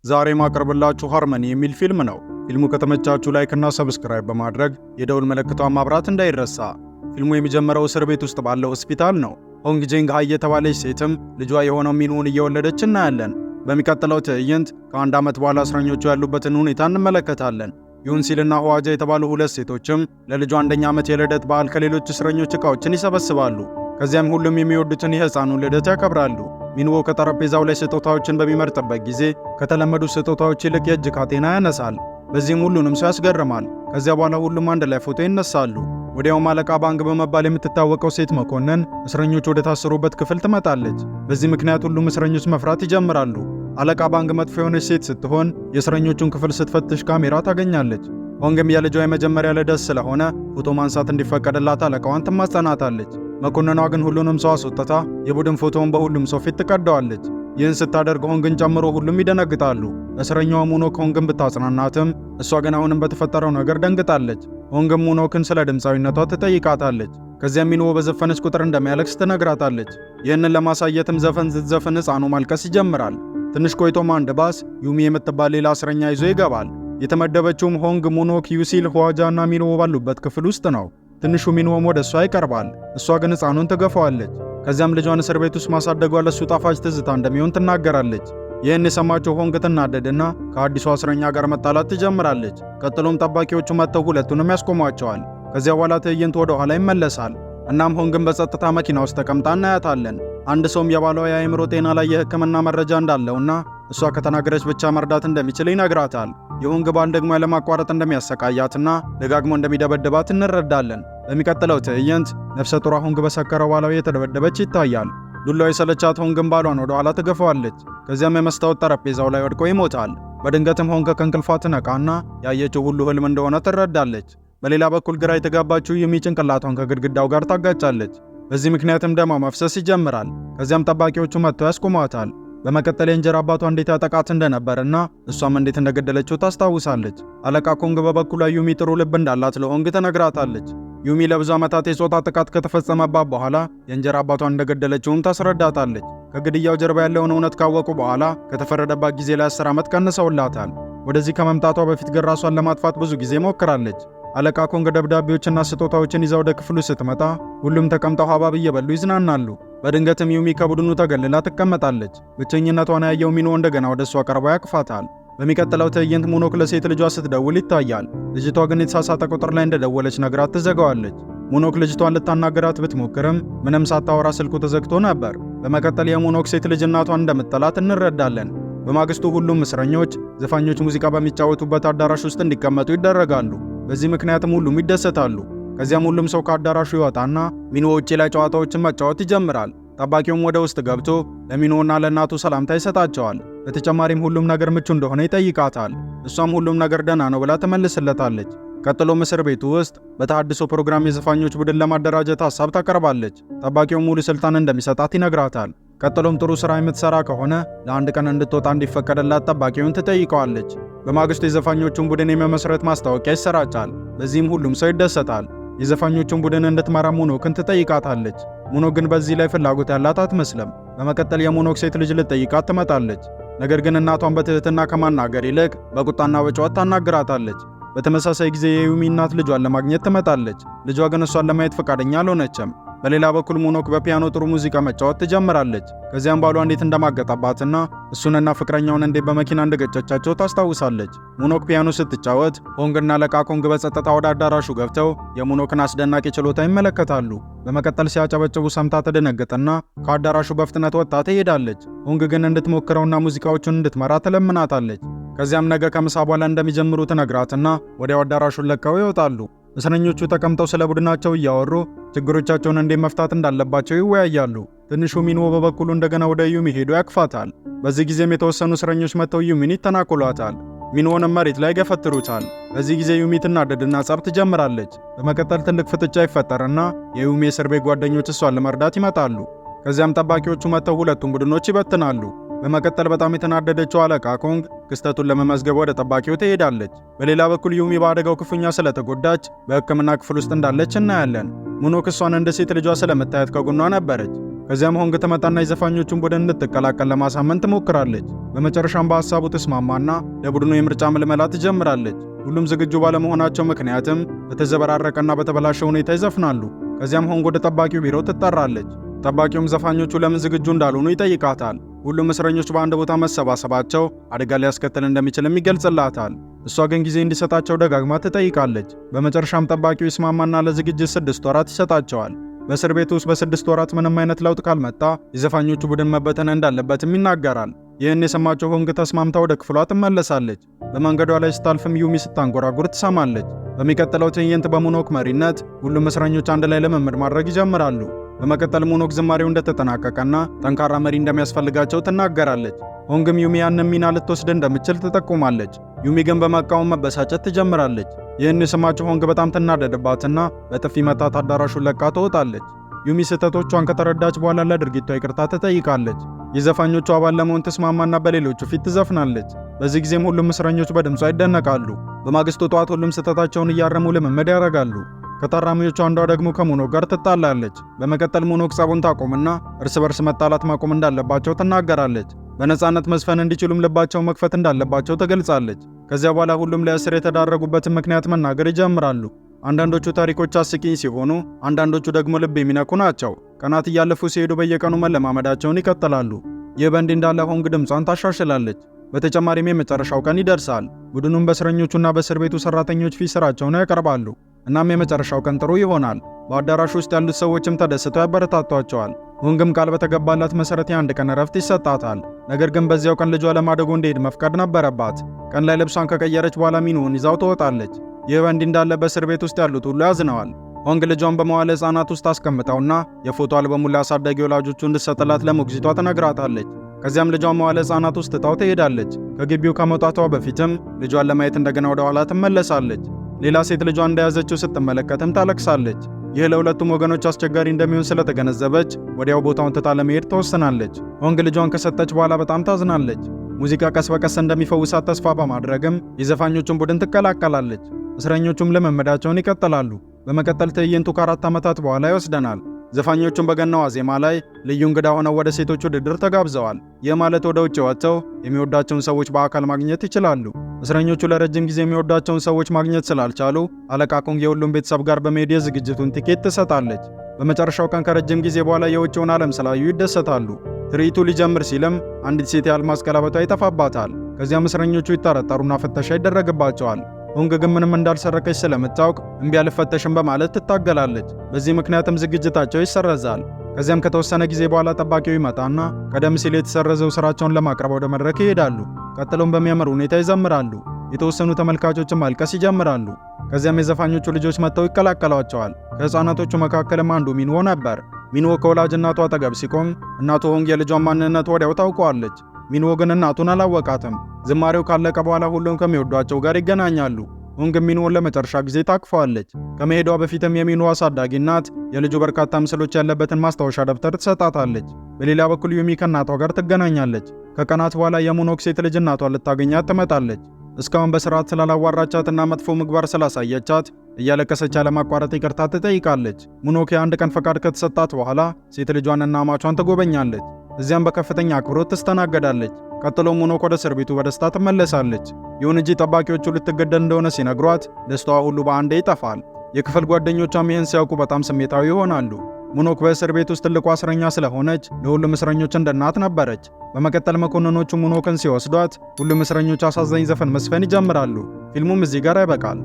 ዛሬ ማቀርብላችሁ Harmony የሚል ፊልም ነው። ፊልሙ ከተመቻችሁ like እና subscribe በማድረግ የደውል ምልክቷን ማብራት እንዳይረሳ። ፊልሙ የሚጀምረው እስር ቤት ውስጥ ባለው ሆስፒታል ነው። ሆንግ ጄንግ ሃይ የተባለች ሴትም ልጇ የሆነው ሚንዎን እየወለደች እናያለን። በሚቀጥለው ትዕይንት ከአንድ ዓመት በኋላ እስረኞቹ ያሉበትን ሁኔታ እንመለከታለን። ዩንሲልና ሁዋጃ የተባሉ ሁለት ሴቶችም ለልጇ አንደኛ ዓመት የልደት በዓል ከሌሎች እስረኞች ዕቃዎችን ይሰበስባሉ። ከዚያም ሁሉም የሚወዱትን የሕፃኑን ልደት ያከብራሉ። ሚንዎ ከጠረጴዛው ላይ ስጦታዎችን በሚመርጥበት ጊዜ ከተለመዱ ስጦታዎች ይልቅ የእጅ ካቴና ያነሳል። በዚህም ሁሉንም ሰው ያስገርማል። ከዚያ በኋላ ሁሉም አንድ ላይ ፎቶ ይነሳሉ። ወዲያውም አለቃ ባንግ በመባል የምትታወቀው ሴት መኮንን እስረኞች ወደ ታሰሩበት ክፍል ትመጣለች። በዚህ ምክንያት ሁሉም እስረኞች መፍራት ይጀምራሉ። አለቃ ባንግ መጥፎ የሆነች ሴት ስትሆን የእስረኞቹን ክፍል ስትፈትሽ ካሜራ ታገኛለች። ሆንግም የልጇ የመጀመሪያ ልደት ስለሆነ ፎቶ ማንሳት እንዲፈቀድላት አለቃዋን ትማጸናታለች። መኮንኗ ግን ሁሉንም ሰው አስወጥታ የቡድን ፎቶውን በሁሉም ሰው ፊት ትቀደዋለች። ይህን ስታደርግ ሆንግን ጨምሮ ሁሉም ይደነግጣሉ። እስረኛዋ ሙኖክ ሆንግን ብታጽናናትም እሷ ግን አሁንም በተፈጠረው ነገር ደንግጣለች። ሆንግም ሙኖክን ስለ ድምፃዊነቷ ትጠይቃታለች። ከዚያም ሚንዎ በዘፈነች ቁጥር እንደሚያለቅስ ትነግራታለች። ይህንን ለማሳየትም ዘፈን ስትዘፍን ሕፃኑ ማልቀስ ይጀምራል። ትንሽ ቆይቶም አንድ ባስ ዩሚ የምትባል ሌላ እስረኛ ይዞ ይገባል። የተመደበችውም ሆንግ፣ ሙኖክ፣ ዩሲል፣ ሁዋጃ እና ሚንዎ ባሉበት ክፍል ውስጥ ነው። ትንሹ ሚንዎም ወደ እሷ ይቀርባል። እሷ ግን ሕፃኑን ትገፋዋለች። ከዚያም ልጇን እስር ቤት ውስጥ ማሳደጓ ለእሱ ጣፋጭ ትዝታ እንደሚሆን ትናገራለች። ይህን የሰማችው ሆንግ ትናደድና ከአዲሷ እስረኛ ጋር መጣላት ትጀምራለች። ቀጥሎም ጠባቂዎቹ መጥተው ሁለቱንም ያስቆሟቸዋል። ከዚያ በኋላ ትዕይንቱ ወደ ኋላ ይመለሳል። እናም ሆንግን በጸጥታ መኪና ውስጥ ተቀምጣ እናያታለን። አንድ ሰውም የባሏ የአእምሮ ጤና ላይ የሕክምና መረጃ እንዳለውና እሷ ከተናገረች ብቻ መርዳት እንደሚችል ይነግራታል። የሆንግ ባል ደግሞ ያለማቋረጥ እንደሚያሰቃያትና ደጋግሞ እንደሚደበድባት እንረዳለን። በሚቀጥለው ትዕይንት ነፍሰ ጡሯ ሆንግ በሰከረው ባሏ እየተደበደበች ይታያል። ዱላው የሰለቻት ሆንግን ባሏን ወደ ኋላ ትገፋዋለች። ከዚያም የመስታወት ጠረጴዛው ላይ ወድቆ ይሞታል። በድንገትም ሆንግ ከእንቅልፏ ትነቃና ያየችው ሁሉ ህልም እንደሆነ ትረዳለች። በሌላ በኩል ግራ የተጋባችው ዩሚ ጭንቅላቷን ከግድግዳው ጋር ታጋጫለች። በዚህ ምክንያትም ደሟ መፍሰስ ይጀምራል። ከዚያም ጠባቂዎቹ መጥተው ያስቆሟታል። በመቀጠል የእንጀራ አባቷ እንዴት ያጠቃት እንደነበርና እሷም እንዴት እንደገደለችው ታስታውሳለች። አለቃ ኮንግ በበኩሏ ዩሚ ጥሩ ልብ እንዳላት ለሆንግ ትነግራታለች። ዩሚ ለብዙ ዓመታት የጾታ ጥቃት ከተፈጸመባት በኋላ የእንጀራ አባቷን እንደገደለችውም ታስረዳታለች። ከግድያው ጀርባ ያለውን እውነት ካወቁ በኋላ ከተፈረደባት ጊዜ ላይ 10 ዓመት ቀንሰውላታል። ወደዚህ ከመምጣቷ በፊት ግን ራሷን ለማጥፋት ብዙ ጊዜ ሞክራለች። አለቃ ኮንግ ደብዳቤዎችና ስጦታዎችን ይዛ ወደ ክፍሉ ስትመጣ ሁሉም ተቀምጠው ሐብሐብ እየበሉ ይዝናናሉ። በድንገትም ዩሚ ከቡድኑ ተገልላ ትቀመጣለች። ብቸኝነቷን ያየው ሚኖ እንደገና ወደ እሷ ቀርቦ ያቅፋታል። በሚቀጥለው ትዕይንት ሙኖክ ለሴት ልጇ ስትደውል ይታያል። ልጅቷ ግን የተሳሳተ ቁጥር ላይ እንደደወለች ነግራት ትዘጋዋለች። ሙኖክ ልጅቷን ልታናገራት ብትሞክርም ምንም ሳታወራ ስልኩ ተዘግቶ ነበር። በመቀጠል የሙኖክ ሴት ልጅ እናቷን እንደምትጠላት እንረዳለን። በማግስቱ ሁሉም እስረኞች ዘፋኞች ሙዚቃ በሚጫወቱበት አዳራሽ ውስጥ እንዲቀመጡ ይደረጋሉ። በዚህ ምክንያትም ሁሉም ይደሰታሉ። ከዚያም ሁሉም ሰው ከአዳራሹ ይወጣና ሚኖ ውጪ ላይ ጨዋታዎችን መጫወት ይጀምራል። ጠባቂውም ወደ ውስጥ ገብቶ ለሚኖና ለእናቱ ሰላምታ ይሰጣቸዋል። በተጨማሪም ሁሉም ነገር ምቹ እንደሆነ ይጠይቃታል። እሷም ሁሉም ነገር ደህና ነው ብላ ትመልስለታለች። ቀጥሎም እስር ቤቱ ውስጥ በተሃድሶ ፕሮግራም የዘፋኞች ቡድን ለማደራጀት ሐሳብ ታቀርባለች። ጠባቂው ሙሉ ስልጣን እንደሚሰጣት ይነግራታል። ቀጥሎም ጥሩ ስራ የምትሰራ ከሆነ ለአንድ ቀን እንድትወጣ እንዲፈቀደላት ጠባቂውን ትጠይቀዋለች። በማግስቱ የዘፋኞቹን ቡድን የመመስረት ማስታወቂያ ይሰራጫል። በዚህም ሁሉም ሰው ይደሰታል። የዘፋኞቹን ቡድን እንድትመራ ሙኖክን ትጠይቃታለች። ሙኖክ ግን በዚህ ላይ ፍላጎት ያላት አትመስልም። በመቀጠል የሙኖክ ሴት ልጅ ልትጠይቃት ትመጣለች። ነገር ግን እናቷን በትህትና ከማናገር ይልቅ በቁጣና በጩኸት ታናግራታለች። በተመሳሳይ ጊዜ የዩሚ እናት ልጇን ለማግኘት ትመጣለች። ልጇ ግን እሷን ለማየት ፈቃደኛ አልሆነችም። በሌላ በኩል ሙኖክ በፒያኖ ጥሩ ሙዚቃ መጫወት ትጀምራለች። ከዚያም ባሏ እንዴት እንደማገጠባትና እሱንና ፍቅረኛውን እንዴት በመኪና እንደገጨቻቸው ታስታውሳለች። ሙኖክ ፒያኖ ስትጫወት ሆንግና አለቃ ኮንግ በጸጥታ ወደ አዳራሹ ገብተው የሙኖክን አስደናቂ ችሎታ ይመለከታሉ። በመቀጠል ሲያጨበጭቡ ሰምታ ትደነግጥና ከአዳራሹ በፍጥነት ወጥታ ትሄዳለች። ሆንግ ግን እንድትሞክረውና ሙዚቃዎቹን እንድትመራ ትለምናታለች። ከዚያም ነገ ከምሳ በኋላ እንደሚጀምሩ ትነግራትና ወዲያው አዳራሹን ለቀው ይወጣሉ። እስረኞቹ ተቀምጠው ስለ ቡድናቸው እያወሩ ችግሮቻቸውን እንዴት መፍታት እንዳለባቸው ይወያያሉ። ትንሹ ሚንዎ በበኩሉ እንደገና ወደ ዩሚ ሄዶ ያቅፋታል። በዚህ ጊዜም የተወሰኑ እስረኞች መጥተው ዩሚን ይተናኮሏታል። ሚንዎንም መሬት ላይ ገፈትሩታል። በዚህ ጊዜ ዩሚ ትናደድና ጸብ ትጀምራለች። በመቀጠል ትልቅ ፍጥጫ ይፈጠርና የዩሚ የእስር ቤት ጓደኞች እሷን ለመርዳት ይመጣሉ። ከዚያም ጠባቂዎቹ መጥተው ሁለቱን ቡድኖች ይበትናሉ። በመቀጠል በጣም የተናደደችው አለቃ ኮንግ ክስተቱን ለመመዝገብ ወደ ጠባቂው ትሄዳለች። በሌላ በኩል ዩሚ በአደጋው ክፉኛ ስለተጎዳች በሕክምና ክፍል ውስጥ እንዳለች እናያለን። ሙኖክ እሷን እንደ ሴት ልጇ ስለምታያት ከጎኗ ነበረች። ከዚያም ሆንግ ትመጣና የዘፋኞቹን ቡድን እንድትቀላቀል ለማሳመን ትሞክራለች። በመጨረሻም በሐሳቡ ትስማማና ለቡድኑ የምርጫ ምልመላ ትጀምራለች። ሁሉም ዝግጁ ባለመሆናቸው ምክንያትም በተዘበራረቀና በተበላሸ ሁኔታ ይዘፍናሉ። ከዚያም ሆንግ ወደ ጠባቂው ቢሮ ትጠራለች። ጠባቂውም ዘፋኞቹ ለምን ዝግጁ እንዳልሆኑ ይጠይቃታል። ሁሉም እስረኞች በአንድ ቦታ መሰባሰባቸው አደጋ ሊያስከትል እንደሚችልም ይገልጽላታል። እሷ ግን ጊዜ እንዲሰጣቸው ደጋግማ ትጠይቃለች። በመጨረሻም ጠባቂው ይስማማና ለዝግጅት 6 ወራት ይሰጣቸዋል። በእስር ቤቱ ውስጥ በ6 ወራት ምንም አይነት ለውጥ ካልመጣ የዘፋኞቹ ቡድን መበተን እንዳለበትም ይናገራል። ይህን የሰማችው ሆንግ ተስማምታ ወደ ክፍሏ ትመለሳለች። በመንገዷ ላይ ስታልፍም ዩሚ ስታንጎራጉር ትሰማለች። በሚቀጥለው ትዕይንት በሙኖክ መሪነት ሁሉም እስረኞች አንድ ላይ ልምምድ ማድረግ ይጀምራሉ። በመቀጠል ሙኖክ ዝማሬው እንደተጠናቀቀና ጠንካራ መሪ እንደሚያስፈልጋቸው ትናገራለች። ሆንግም ዩሚ ያንን ሚና ልትወስድ እንደምትችል ትጠቁማለች። ዩሚ ግን በመቃወም መበሳጨት ትጀምራለች። ይህን የሰማችው ሆንግ በጣም ትናደድባትና በጥፊ መታት አዳራሹን ለቃ ትወጣለች። ዩሚ ስህተቶቿን ከተረዳች በኋላ ለድርጊቷ ይቅርታ ትጠይቃለች። የዘፋኞቹ አባል ለመሆን ትስማማና በሌሎቹ ፊት ትዘፍናለች። በዚህ ጊዜም ሁሉም እስረኞች በድምጿ ይደነቃሉ። በማግስቱ ጠዋት ሁሉም ስህተታቸውን እያረሙ ልምምድ ያደርጋሉ። ከታራሚዎቹ አንዷ ደግሞ ከሙኖክ ጋር ትጣላለች። በመቀጠል ሙኖክ ጸቡን ታቆምና እርስ በርስ መጣላት ማቆም እንዳለባቸው ትናገራለች። በነፃነት መዝፈን እንዲችሉም ልባቸውን መክፈት እንዳለባቸው ትገልጻለች። ከዚያ በኋላ ሁሉም ለእስር የተዳረጉበትን ምክንያት መናገር ይጀምራሉ። አንዳንዶቹ ታሪኮች አስቂኝ ሲሆኑ፣ አንዳንዶቹ ደግሞ ልብ የሚነኩ ናቸው። ቀናት እያለፉ ሲሄዱ በየቀኑ መለማመዳቸውን ይቀጥላሉ። ይህ በእንዲህ እንዳለ ሆንግ ድምጿን ታሻሽላለች። በተጨማሪም የመጨረሻው ቀን ይደርሳል። ቡድኑም በእስረኞቹና በእስር ቤቱ ሰራተኞች ፊት ስራቸውን ያቀርባሉ። እናም የመጨረሻው ቀን ጥሩ ይሆናል። በአዳራሹ ውስጥ ያሉት ሰዎችም ተደስተው ያበረታቷቸዋል። ሆንግም ቃል በተገባላት መሰረት የአንድ ቀን እረፍት ይሰጣታል። ነገር ግን በዚያው ቀን ልጇ ለማደጎ እንዲሄድ መፍቀድ ነበረባት። ቀን ላይ ልብሷን ከቀየረች በኋላ ሚንሆን ይዛው ትወጣለች። ይህ በእንዲህ እንዳለ በእስር ቤት ውስጥ ያሉት ሁሉ ያዝነዋል። ሆንግ ልጇን በመዋለ ሕፃናት ውስጥ አስቀምጠውና የፎቶ አልበሙን ለአሳዳጊ ወላጆቹ እንድትሰጥላት ለሞግዚቷ ትነግራታለች። ከዚያም ልጇን መዋለ ሕፃናት ውስጥ ትታው ትሄዳለች። ከግቢው ከመውጣቷ በፊትም ልጇን ለማየት እንደገና ወደ ኋላ ትመለሳለች። ሌላ ሴት ልጇን እንደያዘችው ስትመለከትም ታለቅሳለች። ይህ ለሁለቱም ወገኖች አስቸጋሪ እንደሚሆን ስለተገነዘበች ወዲያው ቦታውን ትታ ለመሄድ ትወስናለች። ሆንግ ልጇን ከሰጠች በኋላ በጣም ታዝናለች። ሙዚቃ ቀስ በቀስ እንደሚፈውሳት ተስፋ በማድረግም የዘፋኞቹን ቡድን ትቀላቀላለች። እስረኞቹም ልምምዳቸውን ይቀጥላሉ። በመቀጠል ትዕይንቱ ከ4 ዓመታት በኋላ ይወስደናል። ዘፋኞቹም በገና ዋዜማ ላይ ልዩ እንግዳ ሆነው ወደ ሴቶች ውድድር ተጋብዘዋል። ይህ ማለት ወደ ውጭ ወጥተው የሚወዷቸውን ሰዎች በአካል ማግኘት ይችላሉ። እስረኞቹ ለረጅም ጊዜ የሚወዷቸውን ሰዎች ማግኘት ስላልቻሉ አለቃ ኮንግ የሁሉም ቤተሰብ ጋር በመሄድ የዝግጅቱን ቲኬት ትሰጣለች። በመጨረሻው ቀን ከረጅም ጊዜ በኋላ የውጭውን ዓለም ስላዩ ይደሰታሉ። ትርኢቱ ሊጀምር ሲልም አንዲት ሴት የአልማዝ ቀለበቷ ይጠፋባታል። ከዚያም እስረኞቹ ይጠረጠሩና ፍተሻ ይደረግባቸዋል። ሆንግ ግን ምንም እንዳልሰረቀች ስለምታውቅ እምቢ አልፈተሽም በማለት ትታገላለች። በዚህ ምክንያትም ዝግጅታቸው ይሰረዛል። ከዚያም ከተወሰነ ጊዜ በኋላ ጠባቂው ይመጣና ቀደም ሲል የተሰረዘው ስራቸውን ለማቅረብ ወደ መድረክ ይሄዳሉ። ቀጥሎም በሚያምር ሁኔታ ይዘምራሉ። የተወሰኑ ተመልካቾችም ማልቀስ ይጀምራሉ። ከዚያም የዘፋኞቹ ልጆች መጥተው ይቀላቀሏቸዋል። ከሕፃናቶቹ መካከልም አንዱ ሚንዎ ነበር። ሚንዎ ከወላጅ እናቱ አጠገብ ሲቆም እናቱ ሆንግ የልጇን ማንነት ወዲያው ታውቀዋለች። ሚንዎ ግን እናቱን አላወቃትም። ዝማሬው ካለቀ በኋላ ሁሉም ከሚወዷቸው ጋር ይገናኛሉ። ሆንግ ሚንዎን ለመጨረሻ ጊዜ ታቅፈዋለች። ከመሄዷ በፊትም የሚንዎ አሳዳጊ እናት የልጁ በርካታ ምስሎች ያለበትን ማስታወሻ ደብተር ትሰጣታለች። በሌላ በኩል ዩሚ ከእናቷ ጋር ትገናኛለች። ከቀናት በኋላ የሙኖክ ሴት ልጅ እናቷን ልታገኛት ትመጣለች። እስካሁን በስርዓት ስላላዋራቻትና መጥፎ ምግባር ስላሳየቻት እያለቀሰች ያለማቋረጥ ይቅርታ ትጠይቃለች። ሙኖክ የአንድ ቀን ፈቃድ ከተሰጣት በኋላ ሴት ልጇንና አማቿን ትጎበኛለች። እዚያም በከፍተኛ አክብሮት ትስተናገዳለች። ቀጥሎ ሙኖክ ወደ እስር ቤቱ በደስታ ትመለሳለች። ይሁን እንጂ ጠባቂዎቹ ልትገደል እንደሆነ ሲነግሯት ደስታዋ ሁሉ በአንዴ ይጠፋል። የክፍል ጓደኞቿም ይህን ሲያውቁ በጣም ስሜታዊ ይሆናሉ። ሙኖክ በእስር ቤት ውስጥ ትልቋ እስረኛ ስለሆነች ለሁሉም እስረኞች እንደ እናት ነበረች። በመቀጠል መኮንኖቹ ሙኖክን ሲወስዷት ሁሉም እስረኞች አሳዛኝ ዘፈን መዝፈን ይጀምራሉ። ፊልሙም እዚህ ጋር ያበቃል።